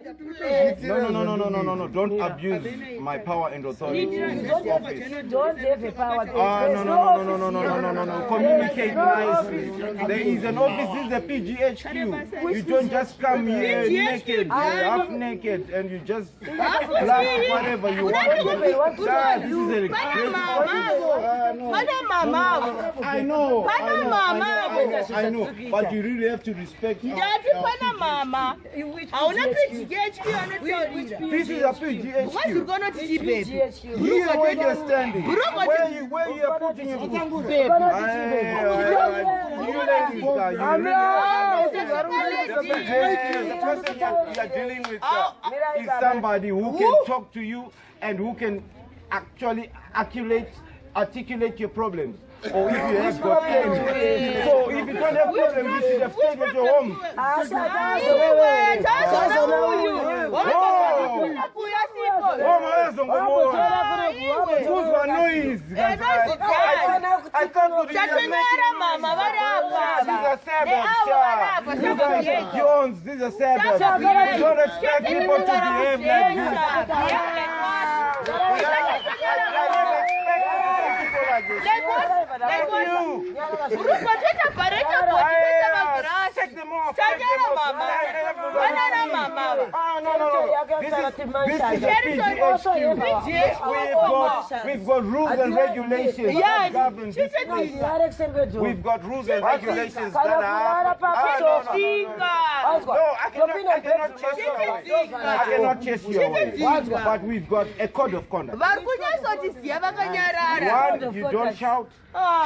No, no, no, no, no, no, no, no. Don't abuse my power and authority in You this don't have, office. you don't have a power. Ah, There's no, no, no, no no, no, no, office no, here. no, no, no. Communicate There's no nicely. office. There is an office. This is the PGHQ. You don't just come here naked, half naked, and you just blast whatever you want. Ah, this is a great office. Ah, no. Pana mama. I know. I Pana know, mama. I know, I know. But you really have to respect. Ndati pana mama. Which Hauna PGHQ? PGHQ anotaurira. This is a PGHQ. Waziri kunoti chibhebhi. PGHQ. Here where you're standing, where you are putting your foot. You ladies, you really, the person you are dealing with is somebody who can talk to you and who can actually articulate your problems. Or if you have got any. So if you don't have problems, you should have stayed at your home. Iwe tazona uyu. Oh. Kuya sipo. Oh, maezongobona. Kuzwa noise. Guys. I thought you were making Tatonyara mama vari apa. These are suburbs, Neavo vari yeah. apa. These are Jones, these are suburbs. You don't expect people to behave like this. I don't expect to see people like this. Like what? You. Urikwa toita bhareta bhoti toita magirasi. Take them off. Take Tanyara them off. mama. Vanana mama ava. Ah, no, no, no. This is a PGHQ. We've got rules and regulations that govern this place. We've got rules and regulations that are. Ah, no, no, no, no. Tsika. No, I cannot chase you away. I cannot chase you away. But we've got a code of conduct. Vari kunyatsotiziva vakanyarara. One, you don't shout.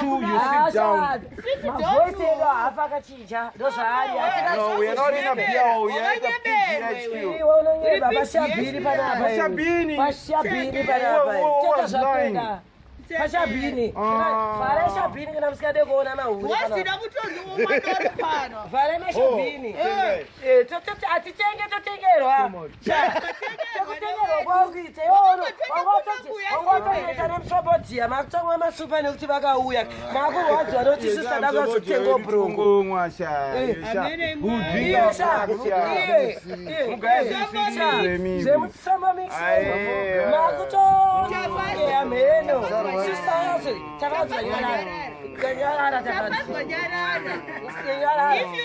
Two, you sit down. Mavoisi edu haafa akachinja, ndozvaari. No, we are not in a BO, we are at the PGHQ. Iwe unonyeba pashabhini panapa. Pashabhini. Pashabhini panapa. Who Teta was lying? zvatoenda pashabhini. Vharai shabhini kana musikade kuona mahure. Wazida kutonzi umwana uri pano. Vharai mashabhini. Oh, Hatitenge, totengerwa. Tokutengerwa kwakuita iwawatoita nemusobodhiya, makutsomwa masupa nekuti vakauya makurwadziwa nokuti isusu tada kuzotenga bhurungu. Ngomwa sha. Who drink Zvemutsamba mix makutoeya mheno isusu takanzwa nyarara. Tafadzwa nyarara. Nyarara. If you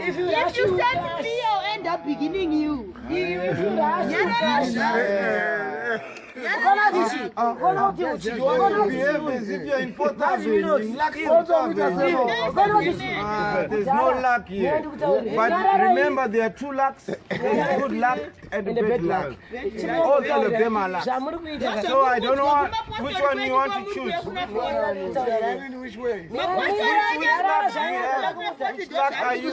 If you If you start rush, me, I'll end up beginning you. if you rush, you Nyarara. Ukona kuti chii? Ukona kuti uchi? Ukona kuti Behave as if you're in 4,000. In luck Ukona kuti chii? Ah, there's no luck here. But remember, there are two lucks. There's good luck and And the bad bad luck. luck. All of them are luck. Zvamuri kuita. So I don't know which one you want to choose. In which way? Which luck do you have? Which luck are you?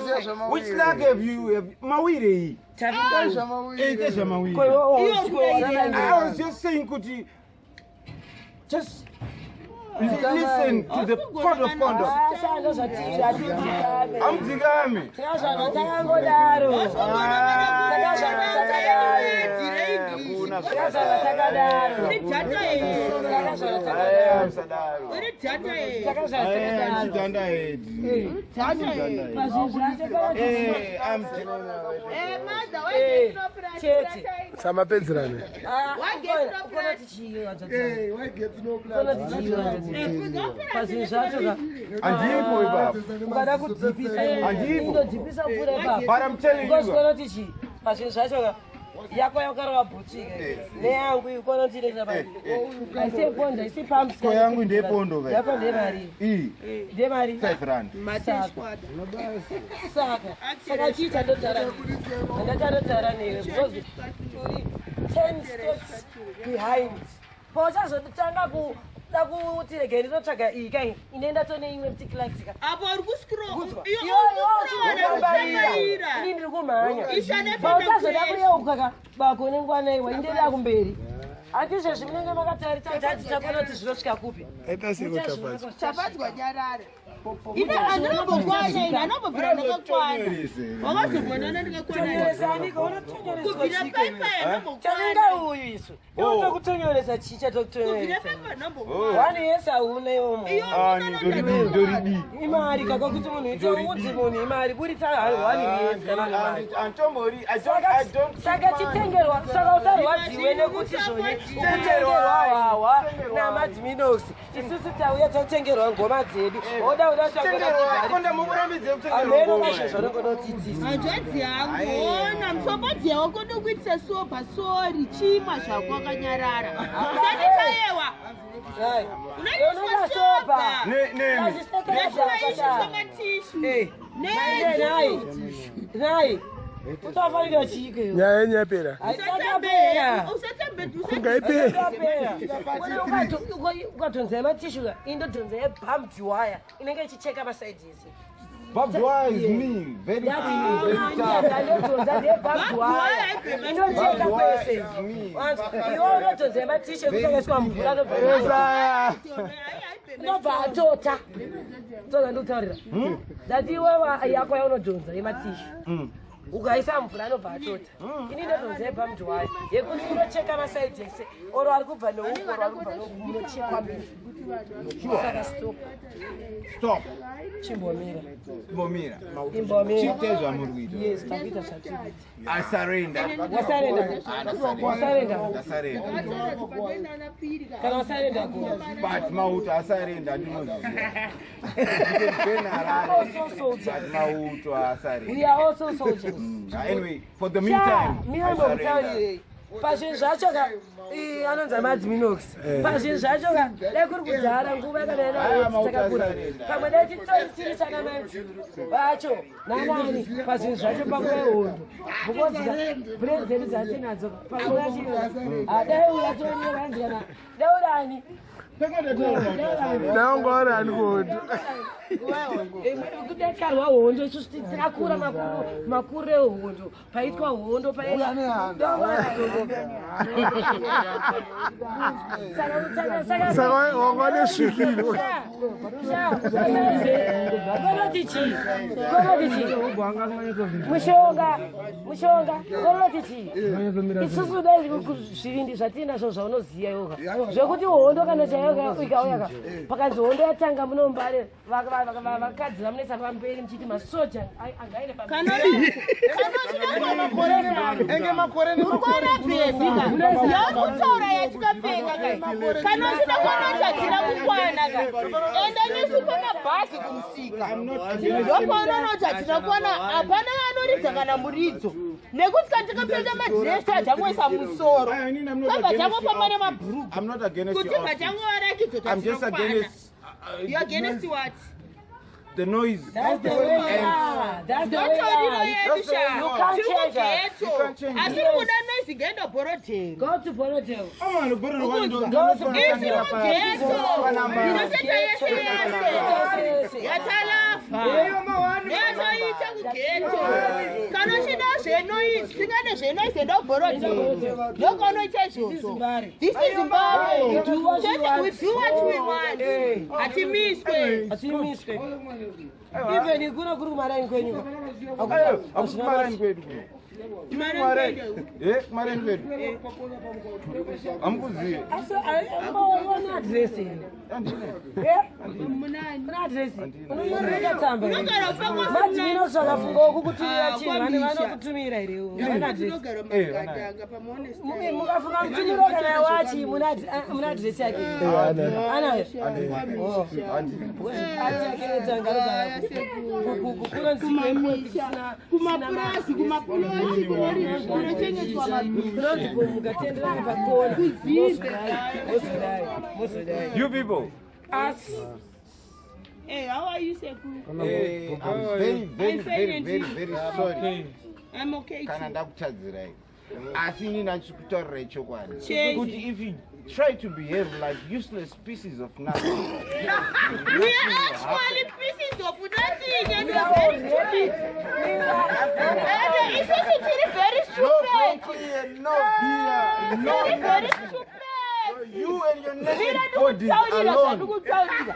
Which luck have you? Have, mawire. Ite zvamawire. I was just saying, kuti, just listen to the code of conduct. Amudzikame. Takazvarwa takangodaro. Hakuna. Takazvarwa takadaro. Takazvarwa takadaro. Musadaro. Takazvarwa takadaro. Chidanda head. Pazvinhu zvacho kana Eh, I'm chete. Samapedzerane. Ah, ukona kuti chii wadzadza? Ukona kuti chii wadzadza? Pazvinhu zvacho ka Andipo ipapo. ukada kudzipisa, Handipo. indodzipisa mvura ipapo. But I'm telling Because you. ukona kuti chii, pazvinhu zvacho ka yako yakarova bhutsika neyangu ukona kuti inoita pari aisi yepondo, aisi pumps. Ko yangu ndeyepondo ka. Yako ndemari? Iyi Ndemari? R5. Saka chii chandotaura? Handachandotaura newe because turi 10 steps behind. Pauchazotanga kuda kuti regei ndinotsvaga iyi kai, inoenda tone imwe particular. Apo uri Kudzwa. Iwe ini ndiri kumhanya. Pauchazoda kuyeuka ka bako nengwana iwa inderera kumberi. Hatizvezvi munenge makatarisa kuti hati chakona kuti zvinosvika kupi. Aita seko Tafadzwa. Tafadzwa nyarara. Ine andinombokwana ine anombobvira ndakakwana. Wakazobonana ndakakwana. Kubvira paipai anombokwana. Chavinga uyu isu. Inotokutonyoresa chicha Kubvira tokutonyoresa. paipai anombokwana. One yes hauna iwomo. Ah, ndoridi. Imari kaka kuti munhu ite udzi munhu imari buritsa one yes kana une mari. Antombori, I don't, I don't. Saka chitengerwa saka usarwadziwe nekuti zvoni kutengerwa hwahwa namadminox isusu tauya tatengerwa ngoma dzedu oda uda Tengerwa, konda mukurambidze kutengerwa ameno ngoma. kashe zvanongonotidzisa Hanzvadzi yangu, ona musombodzi yako ndokuitisa soba sori chimwa zvako wakanyarara. Usati tayewa. Unoitiswa soba. Nemi. Nekuvaishiswa matishu. Nai nai utofanira chiiko iwe Nyaya yenyu yapera. haisatapera Usatambe Kungaipera. ukatonza yematishu ka indodhonza yebambed wire inenge ichicheka masaidi ese Barbed wire is me. Very thin, very tough. ndodhonza ndeyebambed wire inocheka kwese iwe unodhonza yematishu ekuti akaiswa mvura Esaya. inobva atota toza ndikutaurira ndati iwewa yako yaunodhonza yematishu ukaisa mvura anobva atota ini ndodhonza yebambed wire yekuti inocheka masaidi ese oro ari kubva neuku oro ari kubva neuku munochekwa mberi saka stop Stop. chimbomira Imbomira. imbomira Chiite zvamuri kuita. yes takuita zvatikuita I surrender. wasarenda wasarenda Ndasarenda. kana wasarenda go But mauto asarenda ndinoziva. You can burn Harare, also soldiers but mauto asarenda. we are also soldiers Anyway, for the meantime, I mira surrender. mbokutaurire pazvinhu zvacho ka anonzi amadminox pazvinhu zvacho ka dai kuri kudhara nguva yakadatakakura pamwe dai titori tiri chana mai vacho nanani pazvinhu zvacho panguva yehondo because ka brain dzedu dzatinadzo panguva dai uyatonyeranzi kana daurani Ndaungaona ani kuhondo. Kudekarwa hondo isusu takura makuru ehondo paitwa hondo Saka wanga nesvikiro. konoti chii konoti chii mushonga mushonga konoti chii isusu dai zvivindi zvatinazvo zvaunoziva iwoka zvekuti hondo kana chaiyo ikauya ka pakanzi hondo yatanga munombare vakadzi vamunoisa pamberi muchiti masoja angaende pamberi Enge makore Urikuona bhebhi ka yakutaura yatikapfeka ka kana uchida kuona kuti hatina kukwana ka enda nesu pamabhazi kumusika ndopaunoona kuti hatina kukwana hapana anoridza kana muridzo nekuti kana tikapfeka madhiresi achangoisa musoro kabva changofamba nemabhurugu I'm not against kuti your bva outfit. changovarakidza I'm kuti just hatina kukwana against You against what? the noise. That's the way we are. That's the way we Ndotoriro are. yedu sha You can't tiri change us. You can't kugeto change asi us. kuda noise ngenda bhorodhero Go to Borrowdale. Amana, bhororo isi kugeto ndinotoita yese yese yatalafa yatoita kugeto kana uchida zvenoise singane zvenoise ndobhorodhero ndokaunoita izvozvo this is Zimbabwe We do what we Chete, want. we do what we want hatimiswe Hatimiswe. Even kuno kuri kumaraini kwenyu. Akumarani kwedu kuno. Kumarani kwedu. Hamukuzivi. Asi una address here. Eh? Una address. Unonyorera tsamba. here. Unogara ufakwa Madhimino zvakafunga kukutumira Ah, chinhu vane kwamisha. vanokutumira here. Vane address. tinogara mumagatanga pamaone Mukafunga mutumiro kana wachi muna address yake. Anayo. kumapurazi kumapuloti kunochengetwa mabhizi mukatenderana pakona mozodai mozodai You people. us Hey, how are you, Seku? I'm very, very, very, very, very sorry. I'm okay Kana too. ndakutadzirai. Asi inini handikutaurirai chokwadi. Chei. Kuti if you try to behave like useless pieces of nothing. We are actually pieces of nothing and we are very stupid. And isusu tiri very No stupid. broccoli, no beer, no Very, very nothing. stupid. You and your Mira naked bodies ndikutaurira alone. zvandikutaurira.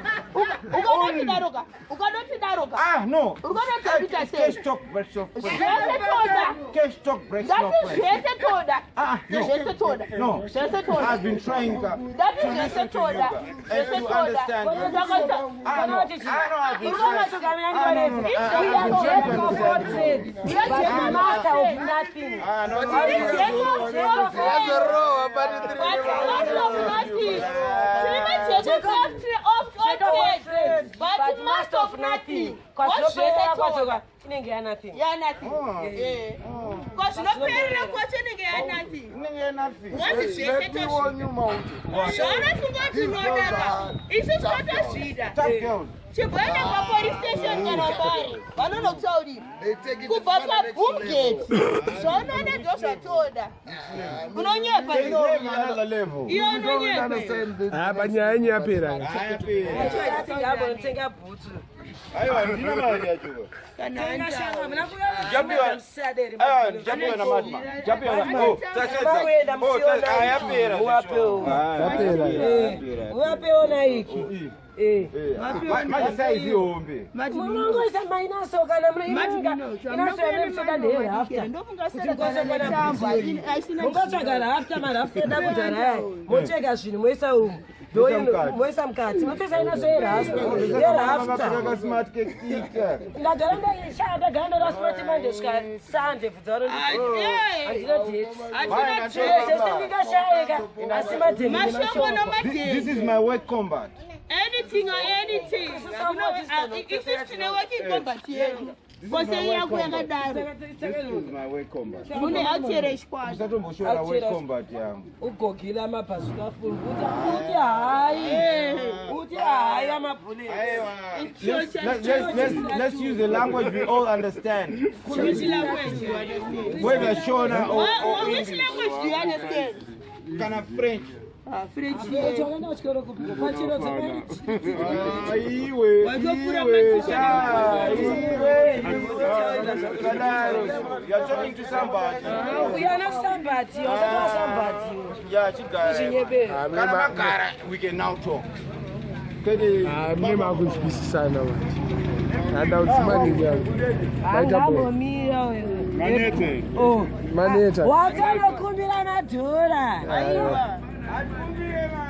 Ukanotidaroka, ukanotidaroka. Ah, no. Urikuona sei? Cash talk breaks off. Zvese toda. Cash talk breaks no Ndati friends. zvese toda. Ah, no. Zvese toda. No. Zvese toda. I've been trying Ndati to zvese listen to you toda. and Zvese to toda. understand you. Saka Ah, no. Ah, no, I've been trying. Ah, no, no, no. Ah, We I've are been trying to jack of all understand you. trades, but master of nothing. Ah, no, no, Tiri no, jack no. of all trades. But master of nothing. Tiri majack of all trades. But master of nothing. Kwazvinoperera Kwazvese kwacho toda. ka inenge yanothing. Yanothing. Eh. Kwazvinoperera kwacho inenge yanothing. Inenge nothing. Ngazi zvese Let me tozvida. warn you, Mauti. Zvaunofunga tinoda ka. Isusu totozvida. Tough girls. Chimboenda papolice station kana pari vanonokutaurira They take it kubva to the next paboomgate level. zvaunoona ndo zvatoda unonyepa They live another level. iwe You don't unonyepa understand the Ah, panyaya yenyu yapera. Ati ndambonotenga bhutsu. Aiwa, ndina mari yacho. Tenga shanga, muna Japiwa. kuya musaderi. Aiwa, ndichapiwa namadma. Ndichapiwa na. Oh, Vakuenda Oh, musiona. ah, yapera. Muwapewo. Ah, Yapera. yapera. Uvapewo naiki. Eh. Manje size ihombe. Munongoisa mainaso kana inaso yamunoda ndeyerafta. Mungatsvaga rafta, marafta eda kudhara aya. Mocheka zvinhu moisa umu. Moisa mukati. Moisa mukati. Motoisa inaso yerafta. Vakapfeka smart cake ita. Ndagara ndagara ndoda smart manje svika sande bvudza ro handina date. Zvese ndingashayeka asi madheni mashoko This nomadheni is my work combat. anything or anything isusu tine working combat yedu kose yako yakadaro This is my work combat. mune autereshkwazvo Usatomboshora work combat yangu. ugogile amabhazuka afulu uthi hayi uthi hayi amabhuleti Aiwa. Let's use a language we all understand. Which language you understand? Whether Shona or Which English. language do you understand? Kana French. Ah, French. wakaenda kuchikoro kupi pachiro Ah, iwe, Watopfura iwe, maticha. sha, iwe, Kadaro. You're talking to somebody. uyana somebody wasati wasomebody Yeah, chigara. zvinyebero Kana magara, we can now talk. Kwete Mune makunzwisisana manje. Handa kudzimaningi yangu. Maita bo. angambomira wewe Maneta. watanokumbira madhora Aiwa. Atikumbiye mari.